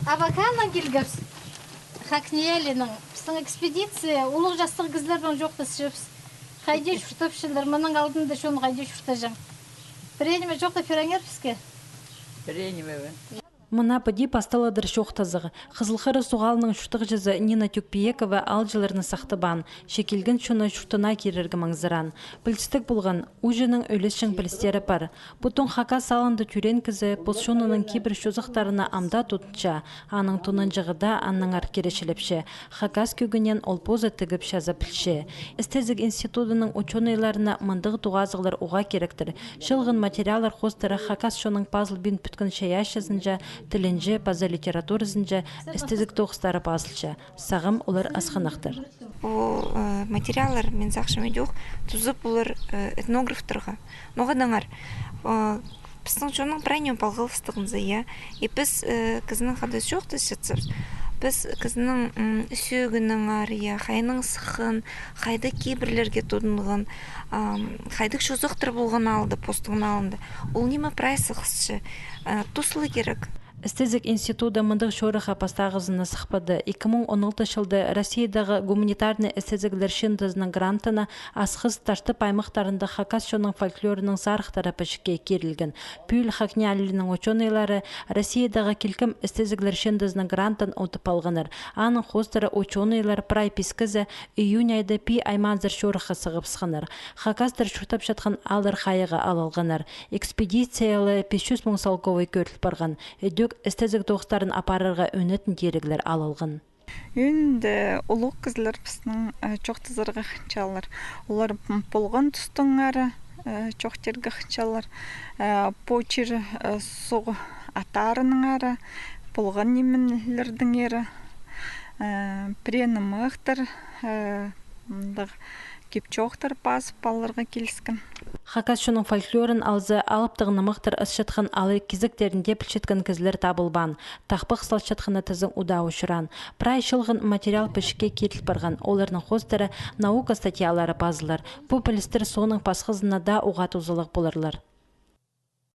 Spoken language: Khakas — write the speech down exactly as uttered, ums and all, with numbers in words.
Абаканнаң килгебіс. ХакНИИЯЛИ-нің. Пістің экспедиция, улуғ частығ кізілербең чоохтасчабыс. Хайди чуртапчалар, мының алдында чон хайди чуртаҷаң. Пірее ниме чоохтап пиріңер піске? Пірее ниме бе? Мына піди пасталадыр чоохтазығ. Хызыл Хырыс уғалының чуртағҷызы Нина Тюкпиекова аалҷыларны сахтабаан, че килген чонны чуртына кирерге маңзыраан. Пілдістіг полған, у чонның ӱлесчең пілістері пар. Пу тон хакас аалында тӧреен кізі пос чонының кибір чозахтарына ам даа тудынча, аның тонанҷығы даа аннаңар киречілепче. Хакас кӧгенеен ол позы тігіп чазап пілче. Істезіг институдының учёныйларына мындағ тоғазығлар уғаа киректір. Чыылған материаллар хоостыра хакас чонның пазылбин пӱткен чайаачызынҷа, тілінҷе паза литературазынҷа істезіг тоғыстары пазылча. Сағам олар асхынахтар. Ол, э, материаллар, мин сағынчам, идӧк туза полар, э, этнографтарға. Ноға тиңер, э, пістің чонның прай ниме палғалыстығ нооза, я. И піс, э, кізінің хада чоохтасчатсабыс. Піс кізінің, м, сӧӧгінеңер, я, хайдаң сыххан, хайдағ кибірлерге тудынған, ам, хайдағ чозахтар полған алды, постың алнында. Ол ниме прай сығысча, э, тус ла кирек. Істезіг институты мындағ чорыхха пастағызын сыхпады. Ікі муң он алтынҷы чылда Россиядағы гуманитарный істезіглер чыындызының грантына Асхыс, Таштып аймахтарында хакас чонның фольклорының сарыхтары пічікке кирілген. Пӱӱл ХакНИИЯЛИ-нің учёныйлары Россиядағы килкім істезіглер чыындызының грантын утып алғаннар. Аның хоостыра учёныйлар прай пис кізі июнь айда Пии аймаанзар чорыхха сығыбысханнар. Хакастар чуртапчатхан ааллар хайығға алылғаннар. Экспедицияла пис чӱс муң салковай кӧріл парған. Идӧк істезіг тоғыстарын апарарға ӧнетін тиріглер алылған. Ӱнде улуғ кізілер пістің, э, чоохтазарға хынчалар. Олар, м, полған тустаңары, э, чоохтирға хынчалар. Э, пу чир, э, суғ аттарынаңары, полған нимелердеңері, э, пірее нымахтар, э, мындағ кип-чоохтар пазып аларға киліскен. Хакас чонның фольклорын алза, алыптығ нымахтар ысчатхан алай кизектерінде пілчеткен кізілер табылбаан, тахпах салчатханы тізең удаа учураан. Прай чыылған материал пічікке киріл парған, оларның хоостыра наука статьялары пазылар. Пу пілістер соонаң пасхазына даа уғаа тузалығ поларлар.